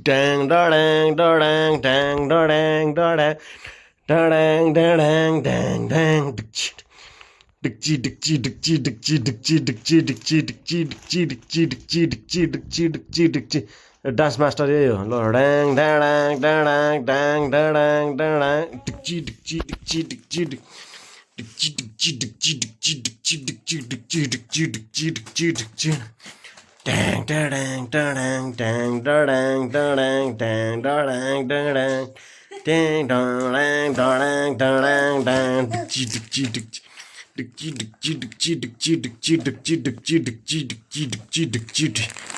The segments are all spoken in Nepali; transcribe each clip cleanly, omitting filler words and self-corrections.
dang da dang da dang dang da dang da dang da dang da dang dang dang. Dance master यही हो ल ड्याङ डाँडाङ डाँडाङ डाङ डाँडाङ डाँडाङ डिक्ची डिक्ची डिक्ची डिक्ची डिक्ची डिक्ची डिक्ची डिक्ची डिक्ची डिक्ची डिक्ची डिक्ची डिक्ची डिक्ची डिक्ची ड्याङ डाँडाङ डाँडाङ ड्याङ डाँडाङ डाँडाङ ड्याङ डाँडाङ डाँडाङ ड्याङ डाँडाङ डाँडाङ डाँडाङ डाङ डिक्ची डिक्ची डिक्ची डिक्ची डिक्ची डिक्ची डिक्ची डिक्ची डिक्ची डिक्ची डिक्ची डिक्ची डिक्ची डिक्ची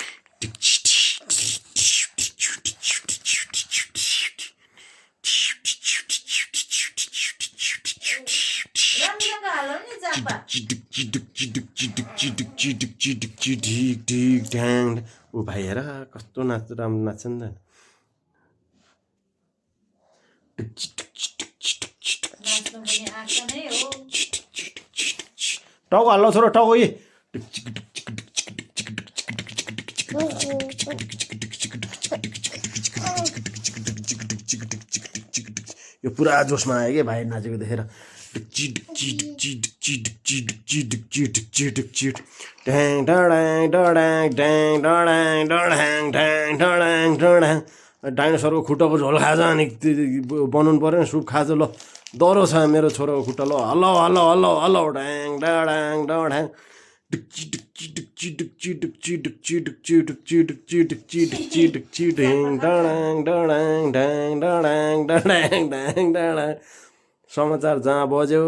ओ भाइ हेर कस्तो नाच्छ राम्रो नाच्छ नि त टाउको हाल्नु छोरो टाउको यी यो पुरा जोसमा आयो कि भाइ नाचेको देखेर ड्याङ डाँडाङ डाँडाङ ड्याङ डाँडाङ डाँडाङ ड्याङ डाँडाङ डाँडाङ डाइनोसरको खुट्टाको झोल खाजा अनि बनाउनु पऱ्यो नि सुप खाजा ल डह्रो छ मेरो छोराको खुट्टा ल हल्लो हल्लो हल्लो हल्लो ड्याङ डाँडाङ डाँडाङ डिक्ची डिक्ची डिक्ची डिक्ची डिक्ची डिक्ची डिक्ची डिक्ची डिक्ची डिक्ची डिक्ची डिक्ची ड्याङ डाँडाङ डाँडाङ ड्याङ डाँडाङ डाँडाङ ड्याङ डाँडाङ समाचार जहाँ बज्यो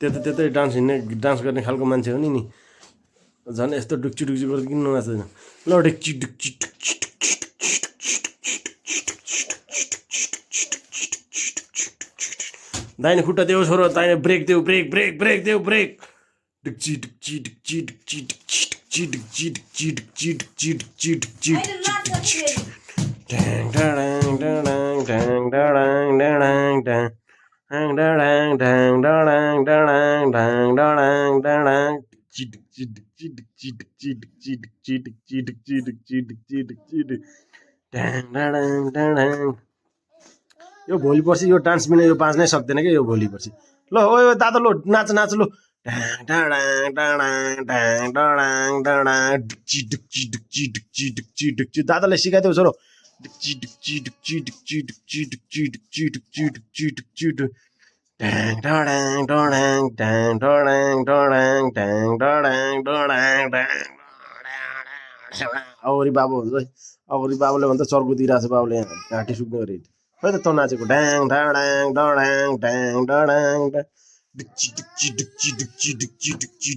त्यतै डान्स हिँड्ने डान्स गर्ने खालको मान्छे हो नि झन् यस्तो डुक्ची डुक्ची गरेर किन ननाच्दैन ल डिक्ची डिक्ची डिक्ची दाहिने खुट्टा देऊ छोरो दाहिने ब्रेक देऊ ब्रेक ब्रेक ब्रेक देऊ ब्रेक डिक्ची डिक्ची डिक्ची डिक्ची डिक्ची डिक्ची डिक्ची डिक्ची डिक्ची डिक्ची डिक्ची डिक्ची ड्याङ डाँडाङ डाँडाङ ड्याङ डाँडाङ डाँडाङ ड्याङ डाँडाङ ड्याङ डाँडाङ डाँडाङ ड्याङ डाँडाङ डाँडाङ डिक्ची डिक्ची डिक्ची डिक्ची डिक्ची डिक्ची डिक्ची डिक्ची डिक्ची डिक्ची डिक्ची डिक्ची ड्याङ डाँडाङ डाँडाङ यो भोलि पर्सि यो डान्स बिना यो बाँच्नै सक्दैन क्या यो भोलि पर्सि ल ओ दादा लो नाच नाच लो ड्याङ डाँडाङ डाँडाङ ड्याङ डाँडाङ डाँडाङ डिक्ची डिक्ची डिक्ची डिक्ची डिक्ची डिक्ची दादाले सिकाइदेऊ छोरो डिक्ची डिक्ची डिक्ची डिक्ची डिक्ची डिक्ची डिक्ची डिक्ची डिक्ची डिक्ची ड्याङ डाँडाङ डाँडाङ ड्याङ डाँडाङ डाँडाङ ड्याङ डाँडाङ डाँडाङ ड्याङ अवरी बाबु हुन्छ अवरी बाबुले भन्छ चर्को दिइरहेको छ बाबुले यहाँ घाँटी सुक्ने गरी खै त तँ नाचेको ड्याङ डाँडाङ डाँडाङ ड्याङ डाँडाङ डिक्ची डिक्ची डिक्ची डिक्ची डिक्ची डिक्ची